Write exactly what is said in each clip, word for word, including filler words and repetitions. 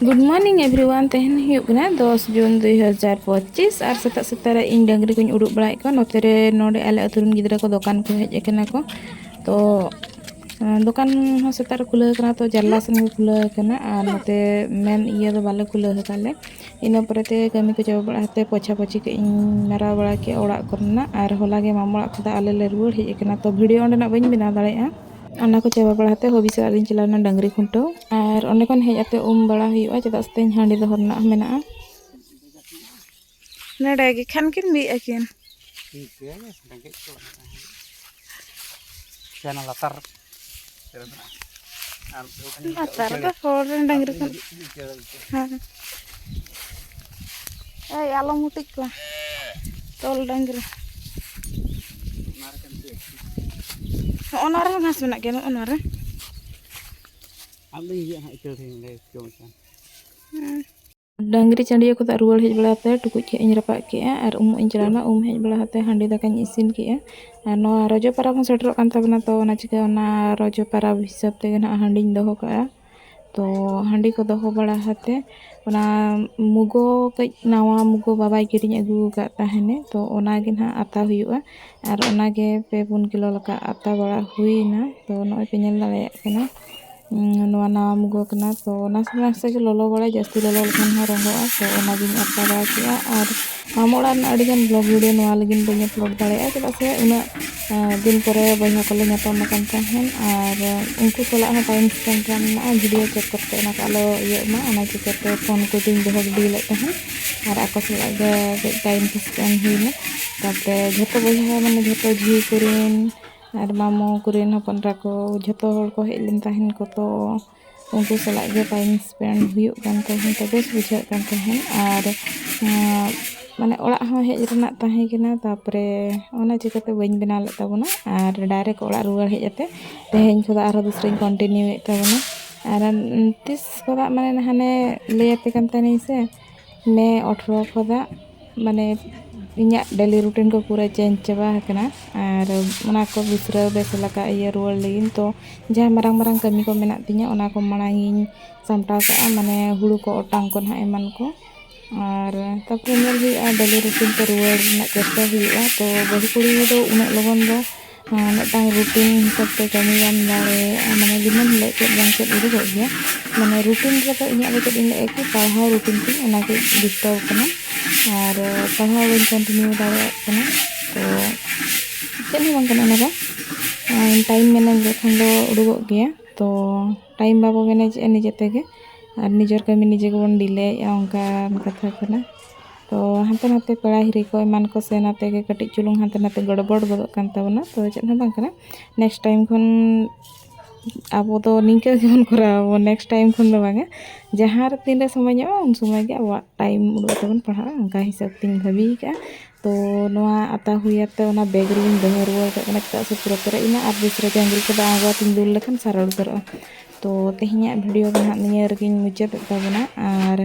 Good morning everyone. ᱛᱮᱦᱮᱧ ᱦᱩᱭᱩᱜ ᱠᱟᱱᱟ ᱫᱚᱥ ᱡᱩᱱ ᱫᱩ ᱦᱟᱡᱟᱨ ᱯᱚᱸᱪᱤᱥ ᱟᱨ ᱥᱮᱛᱟᱜ ᱥᱮᱛᱟᱜ ᱨᱮ ᱤᱧ ᱰᱟᱹᱝᱨᱤ ᱠᱚᱧ ᱩᱰᱩᱠ ᱵᱟᱲᱟᱭᱮᱫ ᱠᱚᱣᱟ᱾ ᱱᱚᱛᱮ ᱨᱮ ᱱᱚᱰᱮ ᱟᱞᱮ ᱟᱹᱛᱩ ᱨᱮᱱ ᱜᱤᱫᱽᱨᱟᱹ ᱠᱚ ᱫᱚᱠᱟᱱ ᱠᱚ ᱦᱮᱡ ᱟᱠᱟᱱᱟ ᱠᱚ᱾ ᱛᱚ ᱫᱚᱠᱟᱱ ᱦᱚᱸ ᱥᱮᱛᱟᱜ ᱨᱮ ᱠᱷᱩᱞᱟᱹᱣ ᱠᱟᱱᱟ, ᱛᱚ ᱡᱟᱱᱞᱟ ᱥᱮᱱ ᱜᱮ ᱠᱷᱩᱞᱟᱹᱣ ᱠᱟᱱᱟ ᱟᱨ ᱱᱚᱛᱮ ᱢᱮᱱ ᱤᱭᱟᱹ ᱫᱚ ᱵᱟᱞᱮ ᱠᱷᱩᱞᱟᱹᱣ ᱟᱠᱟᱫ ᱞᱮ᱾ ᱤᱱᱟᱹ ᱯᱚᱨᱮ ᱛᱮ ᱠᱟᱹᱢᱤ ᱠᱚ ᱪᱟᱵᱟ ᱵᱟᱲᱟ ᱠᱟᱛᱮ ᱯᱚᱪᱷᱟ ᱯᱚᱪᱷᱤ ᱠᱟᱜ ᱤᱧ, ᱢᱟᱨᱟᱣ ᱵᱟᱲᱟ ᱠᱮᱜᱼᱟ ᱚᱲᱟᱜ ᱠᱚᱨᱮᱱᱟᱜ᱾ ᱟᱨ ᱦᱚᱞᱟ ᱜᱮ ᱢᱟᱢᱚ ᱚᱲᱟᱜ ᱠᱷᱚᱱᱟᱜ ᱟᱞᱮ ᱞᱮ ᱨᱩᱣᱟᱹᱲ ᱦᱮᱡ ᱟᱠᱟᱱᱟ, ᱛᱚ ᱵᱷᱤᱰᱤᱭᱳ ᱚᱸᱰᱮᱱᱟᱜ ᱵᱟᱹᱧ ᱵᱮᱱᱟᱣ ᱫᱟᱲᱮᱭᱟᱜᱼᱟ᱾ ᱚᱱᱟ ᱠᱚ ᱪᱟᱵᱟ ᱵᱟᱲᱟ ᱠᱟᱛᱮ ᱦᱚᱵᱤ ᱥᱮᱫ ᱞᱤᱧ ᱪᱟᱞᱟᱣ ᱮᱱᱟ ᱰᱟᱹᱝᱨᱤ ᱠᱷᱩᱱᱴᱟᱹᱣ᱾ ᱟᱨ ᱚᱸᱰᱮ ᱠᱷᱚᱱ ᱦᱮᱡ ᱠᱟᱛᱮ ᱩᱢ ᱵᱟᱲᱟ ᱦᱩᱭᱩᱜᱼᱟ, ᱪᱮᱫᱟᱜ ᱥᱮ ᱛᱮᱦᱮᱧ ᱦᱟᱺᱰᱤ ᱫᱚᱦᱚ ᱨᱮᱱᱟᱜ ᱦᱚᱸ ᱢᱮᱱᱟᱜᱼᱟ᱾ ᱱᱚᱰᱮ ᱜᱮ ᱠᱷᱟᱱ ᱠᱤᱱ ᱵᱤᱫ ᱟᱹᱠᱤᱱ᱾ ᱴᱷᱤᱠ ᱜᱮᱭᱟ, ᱨᱮᱸᱜᱮᱡ ᱠᱚ᱾ ᱥᱮ ᱚᱱᱟ ᱞᱟᱛᱟᱨ ᱨᱮ ᱢᱮᱱᱟᱜᱼᱟ? ᱟᱨ ᱞᱟᱛᱟᱨ ᱨᱮᱫᱚ ᱦᱚᱲ ᱨᱮᱱ ᱰᱟᱹᱝᱨᱤ ᱠᱚ᱾ ᱦᱮᱸ᱾ ᱮᱭ, ᱟᱞᱚᱢ ᱦᱩᱴᱤᱡ ᱠᱚᱣᱟ᱾ ᱛᱚᱞ ᱰᱟᱹᱝᱨᱤ᱾ ᱚᱱᱟ ᱨᱮ ᱠᱟᱱ ᱜᱮᱭᱟ᱾ ᱦᱚᱸᱜᱼᱚ ᱱᱚᱣᱟ ᱨᱮᱦᱚᱸ ᱜᱷᱟᱥ ᱢᱮᱱᱟᱜ ᱜᱮᱭᱟ, ᱱᱚᱜᱼᱚ ᱱᱚᱣᱟ ᱨᱮ᱾ ᱟᱫᱚᱧ ᱤᱭᱟᱹ ᱦᱟᱸᱜ ᱤᱠᱟᱹ ᱴᱷᱮᱱ ᱞᱮ ᱡᱚᱢ ᱠᱷᱟᱱ᱾ ᱦᱮᱸ᱾ ᱰᱟᱹᱝᱨᱤ ᱪᱟᱹᱰᱤᱭᱟᱹ ᱠᱷᱚᱱᱟᱜ ᱨᱩᱣᱟᱹᱲ ᱦᱮᱡ ᱵᱟᱲᱟ ᱠᱟᱛᱮ ᱴᱩᱠᱩᱡ ᱠᱷᱚᱱᱟᱜ ᱤᱧ ᱨᱟᱯᱟᱜ ᱠᱮᱜᱼᱟ ᱟᱨ ᱩᱢᱩᱜ ᱤᱧ ᱪᱟᱞᱟᱣ ᱮᱱᱟ᱾ ᱩᱢ ᱦᱮᱡ ᱵᱟᱲᱟ ᱠᱟᱛᱮ ᱦᱟᱺᱰᱤ ᱫᱟᱠᱟᱧ ᱤᱥᱤᱱ ᱠᱮᱜᱼᱟ᱾ ᱟᱨ ᱱᱚᱣᱟ ᱨᱚᱡᱚ ᱯᱟᱨᱟᱵᱽ ᱦᱚᱸ ᱥᱮᱴᱮᱨᱚᱜ ᱠᱟᱱ ᱛᱟᱵᱚᱱᱟ, ᱛᱚ ᱚᱱᱟ ᱪᱤᱠᱟᱹ ᱚᱱᱟ ᱨᱚᱡᱚ ᱯᱟᱨᱟᱵᱽ ᱦᱤᱥᱟᱹᱵ ᱛᱮᱜᱮ ᱱᱟᱦᱟᱜ ᱦᱟᱺᱰᱤᱧ ᱫᱚᱦᱚ ᱠᱟᱜᱼᱟ᱾ ᱛᱚ ᱦᱟᱺᱰᱤ ᱠᱚ ᱫᱚᱦᱚ ᱵᱟᱲᱟ ᱠᱟᱛᱮ ᱚᱱᱟ ᱢᱩᱜᱳ, ᱠᱟᱹᱡ ᱱᱟᱣᱟ ᱢᱩᱜᱳ ᱵᱟᱵᱟᱭ ᱠᱤᱨᱤᱧ ᱟᱹᱜᱩ ᱟᱠᱟᱫ ᱛᱟᱦᱮᱱᱮ, ᱛᱚ ᱚᱱᱟᱜᱮ ᱱᱟᱦᱟᱜ ᱟᱛᱟ ᱦᱩᱭᱩᱜᱼᱟ᱾ ᱟᱨ ᱚᱱᱟᱜᱮ ᱯᱮ ᱯᱩᱱ ᱠᱤᱞᱳ ᱞᱮᱠᱟ ᱟᱛᱟ ᱵᱟᱲᱟ ᱦᱩᱭᱱᱟ᱾ ᱛᱚ ᱱᱚᱜᱼᱚᱭ ᱯᱮ ᱧᱮᱞ ᱫᱟᱲᱮᱭᱟᱜ ᱠᱟᱱᱟ᱾ ᱩᱸ, ᱱᱚᱣᱟ ᱱᱟᱣᱟ ᱢᱩᱜᱟᱹ ᱠᱟᱱᱟ, ᱛᱚ ᱱᱟᱥᱮ ᱱᱟᱥᱮ ᱜᱮ ᱞᱚᱞᱚ ᱵᱟᱲᱟᱭ, ᱡᱟᱹᱥᱛᱤ ᱞᱚᱞᱚ ᱞᱮᱠᱷᱟᱱ ᱦᱚᱸ ᱨᱚᱸᱜᱚᱜᱼᱟ᱾ ᱛᱚ ᱚᱱᱟᱜᱤᱧ ᱟᱛᱟ ᱵᱟᱲᱟ ᱠᱮᱜᱼᱟ᱾ ᱟᱨ ᱢᱟᱢᱚ ᱚᱲᱟᱜ ᱨᱮᱱᱟᱜ ᱟᱹᱰᱤᱜᱟᱱ ᱵᱞᱚᱜ ᱵᱷᱤᱰᱤᱭᱳ ᱱᱚᱣᱟ ᱞᱟᱹᱜᱤᱫ ᱵᱟᱹᱧ ᱟᱯᱞᱳᱰ ᱫᱟᱲᱮᱭᱟᱜᱼᱟ, ᱪᱮᱫᱟᱜ ᱥᱮ ᱩᱱᱟᱹᱜ, ᱟᱸ, ᱫᱤᱱ ᱯᱚᱨᱮ ᱵᱚᱭᱦᱟ ᱠᱚᱞᱮ ᱧᱟᱯᱟᱢ ᱟᱠᱟᱱ ᱛᱟᱦᱮᱸᱫ᱾ ᱟᱨ ᱩᱱᱠᱩ ᱥᱟᱞᱟᱜ ᱦᱚᱸ ᱴᱟᱭᱤᱢ ᱥᱯᱮᱱᱰ ᱨᱮᱱᱟᱜ ᱢᱮᱱᱟᱜᱼᱟ, ᱵᱷᱤᱰᱤᱭᱳ ᱪᱮᱠ ᱠᱟᱛᱮ ᱚᱱᱟ ᱠᱚ ᱟᱞᱚ ᱤᱭᱟᱹᱜ ᱢᱟ, ᱚᱱᱟ ᱪᱤᱠᱟᱹᱛᱮ ᱯᱷᱳᱱ ᱠᱚᱫᱚᱧ ᱫᱚᱦᱚ ᱜᱤᱰᱤ ᱞᱮᱫ ᱛᱟᱦᱮᱸᱫ᱾ ᱟᱨ ᱟᱠᱚ ᱥᱟᱞᱟᱜ ᱜᱮ ᱠᱟᱹᱡ ᱴᱟᱭᱤᱢ ᱥᱯᱮᱱᱰ ᱦᱩᱭᱱᱟ᱾ ᱛᱟᱯᱚᱨᱮ ᱡᱷᱚᱛᱚ ᱵᱚᱭᱦᱟ, ᱢᱟᱱᱮ ᱡᱷᱚᱛᱚ ᱡᱷᱤ ᱠᱚᱨᱮᱱ ᱟᱨ ᱢᱟᱢᱚ ᱠᱚᱨᱮᱱ ᱦᱚᱯᱚᱱ ᱮᱨᱟ ᱠᱚ, ᱡᱷᱚᱛᱚ ᱦᱚᱲ ᱠᱚ ᱦᱮᱡ ᱞᱮᱱ ᱛᱟᱦᱮᱱ ᱠᱚ, ᱛᱚ ᱩᱱᱠᱩ ᱥᱟᱞᱟᱜ ᱜᱮ ᱴᱟᱭᱤᱢ ᱥᱯᱮᱱᱰ ᱦᱩᱭᱩᱜ ᱠᱟᱱ ᱛᱟᱦᱮᱸᱫ, ᱛᱚ ᱵᱮᱥ ᱵᱩᱡᱷᱟᱹᱜ ᱠᱟᱱ ᱛᱟᱦᱮᱸᱫ᱾ ᱟᱨ, ᱟᱸ, ᱢᱟᱱᱮ ᱚᱲᱟᱜ ᱦᱚᱸ ᱦᱮᱡ ᱨᱮᱱᱟᱜ ᱛᱟᱦᱮᱸ ᱠᱟᱱᱟ, ᱛᱟᱯᱚᱨᱮ ᱚᱱᱟ ᱪᱤᱠᱟᱹᱛᱮ ᱵᱟᱹᱧ ᱵᱮᱱᱟᱣ ᱞᱮᱫ ᱛᱟᱵᱚᱱᱟ᱾ ᱟᱨ ᱰᱟᱭᱨᱮᱠᱴ ᱚᱲᱟᱜ ᱨᱩᱣᱟᱹᱲ ᱦᱮᱡ ᱠᱟᱛᱮ ᱛᱮᱦᱮᱧ ᱠᱷᱚᱱᱟᱜ ᱟᱨᱦᱚᱸ ᱫᱚᱥᱨᱟᱧ ᱠᱚᱱᱴᱤᱱᱤᱭᱩᱭᱮᱫ ᱛᱟᱵᱚᱱᱟ᱾ ᱟᱨ ᱛᱤᱥ ᱠᱷᱚᱱᱟᱜ, ᱢᱟᱱᱮ ᱦᱟᱱᱮ ᱞᱟᱹᱭ ᱟᱯᱮ ᱠᱟᱱ ᱛᱟᱦᱮᱱᱟᱹᱧ ᱥᱮ, ᱢᱮ ᱟᱴᱷᱨᱚ ᱠᱷᱚᱱᱟᱜ, ᱢᱟᱱᱮ ᱤᱧᱟᱹᱜ ᱰᱮᱞᱤ ᱨᱩᱴᱤᱱ ᱠᱚ ᱯᱩᱨᱟᱹ ᱪᱮᱧᱡᱽ ᱪᱟᱵᱟ ᱟᱠᱟᱱᱟ᱾ ᱟᱨ ᱚᱱᱟ ᱠᱚ ᱵᱤᱥᱨᱟᱹᱣ ᱵᱮᱥ ᱞᱮᱠᱟ ᱤᱭᱟᱹ ᱨᱩᱣᱟᱹᱲ ᱞᱟᱹᱜᱤᱫ, ᱛᱚ ᱡᱟᱦᱟᱸ ᱢᱟᱨᱟᱝ ᱢᱟᱨᱟᱝ ᱠᱟᱹᱢᱤ ᱠᱚ ᱢᱮᱱᱟᱜ ᱛᱤᱧᱟᱹ, ᱚᱱᱟ ᱠᱚ ᱢᱟᱲᱟᱝ ᱤᱧ ᱥᱟᱢᱴᱟᱣ ᱠᱟᱜᱼᱟ, ᱢᱟᱱᱮ ᱦᱩᱲᱩ ᱠᱚ ᱚᱴᱟᱝ ᱠᱚ ᱱᱟᱦᱟᱜ ᱮᱢᱟᱱ ᱠᱚ᱾ ᱟᱨ ᱛᱟᱨᱯᱚᱨᱮ ᱧᱮᱞ ᱦᱩᱭᱩᱜᱼᱟ, ᱰᱮᱞᱤ ᱨᱩᱴᱤᱱ ᱛᱮ ᱨᱩᱣᱟᱹᱲ ᱨᱮᱱᱟᱜ ᱪᱮᱥᱴᱟ ᱦᱩᱭᱩᱜᱼᱟ᱾ ᱛᱚ ᱵᱟᱹᱦᱩ ᱠᱩᱲᱤ ᱫᱚ ᱩᱱᱟᱹᱜ ᱞᱚᱜᱚᱱ ᱫᱚ ᱟᱨ ᱢᱤᱫᱴᱟᱝ ᱨᱩᱴᱤᱱ ᱦᱤᱥᱟᱹᱵ ᱛᱮ ᱠᱟᱹᱢᱤ ᱵᱟᱢ ᱫᱟᱲᱮᱭᱟᱜᱼᱟ, ᱢᱟᱱᱮ ᱫᱤᱱᱟᱹᱢ ᱦᱤᱞᱳᱜ ᱪᱮᱫ ᱵᱟᱝ ᱪᱮᱫ ᱩᱰᱩᱠᱚᱜ ᱜᱮᱭᱟ᱾ ᱢᱟᱱᱮ ᱨᱩᱴᱤᱱ ᱨᱮᱫᱚ ᱤᱧᱟᱹᱜ ᱫᱚ ᱪᱮᱫ ᱤᱧ ᱞᱟᱹᱭᱮᱫ ᱠᱤ, ᱯᱟᱲᱦᱟᱣ ᱨᱩᱴᱤᱱ ᱛᱤᱧ ᱚᱱᱟᱜᱮ ᱰᱤᱥᱴᱟᱨᱵ ᱠᱟᱱᱟ᱾ ᱟᱨ ᱯᱟᱲᱦᱟᱣ ᱵᱟᱹᱧ ᱠᱚᱱᱴᱤᱱᱤᱭᱩ ᱫᱟᱲᱮᱭᱟᱜ ᱠᱟᱱᱟ᱾ ᱛᱚ ᱪᱮᱫ ᱦᱚᱸ ᱵᱟᱝ ᱠᱟᱱᱟ ᱚᱱᱟ ᱫᱚ, ᱴᱟᱭᱤᱢ ᱢᱮᱱᱮᱡᱽ ᱞᱮᱠᱷᱟᱱ ᱫᱚ ᱩᱰᱩᱠᱚᱜ ᱜᱮᱭᱟ᱾ ᱛᱚ ᱴᱟᱭᱤᱢ ᱵᱟᱵᱚ ᱢᱮᱱᱮᱡᱽᱮᱫᱼᱟ ᱱᱤᱡᱮ ᱛᱮᱜᱮ, ᱟᱨ ᱱᱤᱡᱮᱨ ᱠᱟᱹᱢᱤ ᱱᱤᱡᱮ ᱜᱮᱵᱚᱱ ᱰᱤᱞᱮᱭᱮᱫᱼᱟ, ᱚᱱᱠᱟᱱ ᱠᱟᱛᱷᱟ ᱠᱟᱱᱟ᱾ ᱛᱚ ᱦᱟᱱᱛᱮ ᱱᱟᱛᱮ ᱯᱮᱲᱟ ᱦᱤᱨᱤ ᱠᱚ ᱮᱢᱟᱱ ᱠᱚ ᱥᱮᱱ ᱟᱛᱮ ᱜᱮ ᱠᱟᱹᱴᱤᱡ ᱪᱩᱞᱩᱝ ᱦᱟᱱᱛᱮ ᱱᱟᱛᱮ ᱜᱚᱲᱵᱚᱲ ᱜᱚᱫᱚᱜ ᱠᱟᱱ ᱛᱟᱵᱚᱱᱟ᱾ ᱛᱚ ᱪᱮᱫ ᱦᱚᱸ ᱵᱟᱝ ᱠᱟᱱᱟ, ᱱᱮᱠᱥᱴ ᱴᱟᱭᱤᱢ ᱠᱷᱚᱱ ᱟᱵᱚ ᱫᱚ ᱱᱤᱝᱠᱟᱹ ᱜᱮᱵᱚᱱ ᱠᱚᱨᱟᱣᱟ, ᱱᱮᱠᱥᱴ ᱴᱟᱭᱤᱢ ᱠᱷᱚᱱ ᱫᱚ ᱵᱟᱝᱟ᱾ ᱡᱟᱦᱟᱸ ᱨᱮ ᱛᱤᱱᱨᱮ ᱥᱚᱢᱚᱭ ᱧᱟᱢᱚᱜᱼᱟ, ᱩᱱ ᱥᱚᱢᱚᱭ ᱜᱮ ᱟᱵᱚᱣᱟᱜ ᱴᱟᱭᱤᱢ ᱩᱰᱩᱠ ᱠᱟᱛᱮ ᱵᱚᱱ ᱯᱟᱲᱦᱟᱜᱼᱟ, ᱚᱱᱠᱟ ᱦᱤᱥᱟᱹᱵ ᱛᱤᱧ ᱵᱷᱟᱹᱵᱤ ᱟᱠᱟᱫᱼᱟ᱾ ᱛᱚ ᱱᱚᱣᱟ ᱟᱛᱟ ᱦᱩᱭ ᱟᱛᱮ ᱚᱱᱟ ᱵᱮᱜᱽ ᱨᱮᱜᱮᱧ ᱫᱚᱦᱚ ᱨᱩᱣᱟᱹᱲ ᱠᱟᱜ ᱠᱟᱱᱟ, ᱪᱮᱫᱟᱜ ᱥᱮ ᱯᱩᱨᱟᱹ ᱯᱮᱨᱮᱡ ᱮᱱᱟ ᱟᱨ ᱫᱩᱥᱨᱟ ᱡᱟᱝᱜᱨᱤ ᱠᱚᱫᱚ ᱟᱬᱜᱚ ᱟᱛᱮᱧ ᱫᱩᱞ ᱞᱮᱠᱷᱟᱱ ᱥᱟᱨᱟ ᱩᱛᱟᱹᱨᱚᱜᱼᱟ᱾ ᱛᱚ ᱛᱮᱦᱮᱧᱟᱜ ᱵᱷᱤᱰᱤᱭᱳ ᱫᱚ ᱱᱟᱦᱟᱜ ᱱᱤᱭᱟᱹ ᱨᱮᱜᱮᱧ ᱢᱩᱪᱟᱹᱫᱮᱫ ᱛᱟᱵᱚᱱᱟ᱾ ᱟᱨ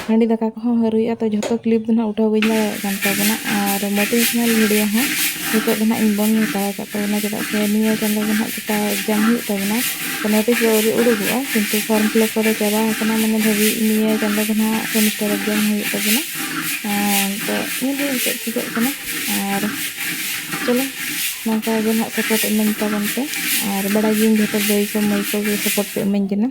ᱦᱟᱺᱰᱤ ᱫᱟᱠᱟ ᱠᱚᱦᱚᱸ ᱦᱟᱹᱨᱩᱭᱮᱫᱼᱟ, ᱛᱚ ᱡᱷᱚᱛᱚ ᱠᱞᱤᱯ ᱫᱚ ᱱᱟᱦᱟᱜ ᱩᱴᱷᱟᱹᱣ ᱵᱟᱹᱧ ᱫᱟᱲᱮᱭᱟᱜ ᱠᱟᱱ ᱛᱟᱵᱚᱱᱟ᱾ ᱟᱨ ᱢᱳᱴᱤᱵᱷᱮᱥᱚᱱᱟᱞ ᱵᱷᱤᱰᱤᱭᱳ ᱦᱚᱸ ᱱᱤᱛᱚᱜ ᱫᱚ ᱱᱟᱦᱟᱜ ᱤᱧ ᱵᱚᱱᱫ ᱦᱟᱛᱟᱲ ᱟᱠᱟᱫ ᱛᱟᱵᱚᱱᱟ, ᱪᱮᱫᱟᱜ ᱥᱮ ᱱᱤᱭᱟᱹ ᱪᱟᱸᱫᱳ ᱫᱚ ᱱᱟᱦᱟᱜ ᱪᱮᱛᱟ ᱮᱠᱡᱟᱢ ᱦᱩᱭᱩᱜ ᱛᱟᱵᱚᱱᱟ᱾ ᱛᱚ ᱱᱳᱴᱤᱥ ᱫᱚ ᱟᱹᱣᱨᱤ ᱩᱰᱩᱠᱚᱜᱼᱟ, ᱠᱤᱱᱛᱩ ᱯᱷᱚᱨᱢ ᱯᱷᱤᱞᱟᱯ ᱠᱚᱫᱚ ᱪᱟᱵᱟ ᱟᱠᱟᱱᱟ, ᱢᱟᱱᱮ ᱫᱷᱟᱹᱵᱤᱡ ᱱᱤᱭᱟᱹ ᱪᱟᱸᱫᱳ ᱫᱚ ᱱᱟᱦᱟᱜ ᱥᱮᱢᱤᱥᱴᱟᱨ ᱮᱠᱡᱟᱢ ᱦᱩᱭᱩᱜ ᱛᱟᱵᱚᱱᱟ᱾ ᱟᱨ ᱛᱚ ᱧᱮᱞ ᱦᱩᱭᱩᱜᱼᱟ ᱪᱮᱫ ᱪᱤᱠᱟᱹᱜ ᱠᱟᱱᱟ᱾ ᱟᱨ ᱪᱚᱞᱚ, ᱱᱚᱝᱠᱟ ᱜᱮ ᱱᱟᱦᱟᱜ ᱥᱟᱯᱳᱨᱴ ᱤᱢᱟᱹᱧ ᱛᱟᱵᱚᱱ ᱯᱮ᱾ ᱟᱨ ᱵᱟᱲᱟᱭ ᱜᱤᱭᱟᱹᱧ ᱡᱷᱚᱛᱚ ᱫᱟᱹᱭ ᱠᱚ ᱢᱟᱹᱭ ᱠᱚᱜᱮ ᱥᱟᱯᱳᱨᱴ ᱯᱮ ᱤᱢᱟᱹᱧ ᱠᱟᱱᱟ᱾